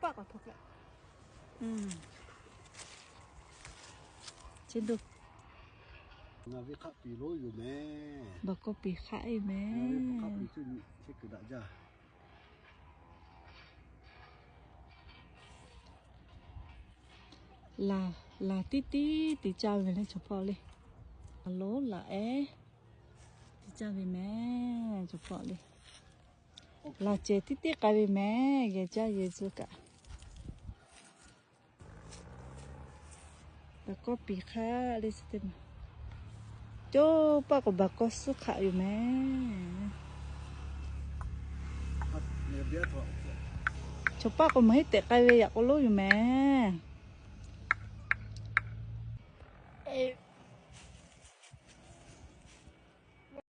Paˆ k'awꞈ hto k'ai. Chi do. Ngaˬ ve hk'aˆ piˍ lonˉ yoˬ mehˍ. Baˬ kawˇ piˍ hk'aˆ e mehˍ. Ngaˬ ve hk'aˆ piˍ cuˇ nyi chehˇ kuiˬ daꞈ jaˇ. Laˬ, laˬ tiˉ tiˉ te caˇ ve le chaw hpawˇ le. Laˬ lonˉ laˬ ehˉ te caˇ ve mehˍ chaw hpawˇ le. Laˬ cehˬ tiˉ tiˉ k'ai ve mehˍ, yehˬ caˇ yehˬ tcuh kaꞈ. Baˬ kawˇ piˍ hk'aˆ le chi teˇ maˬ. Coˇ paˆ k'o baˬ kawˇ suhˉ hk'aˆ yoˬ mehˍ. Chaw paˆ k'o maˬ heˉ tehꞈ k'ai ve yaꞈ k'aw lonˉ yoˬ mehˍ.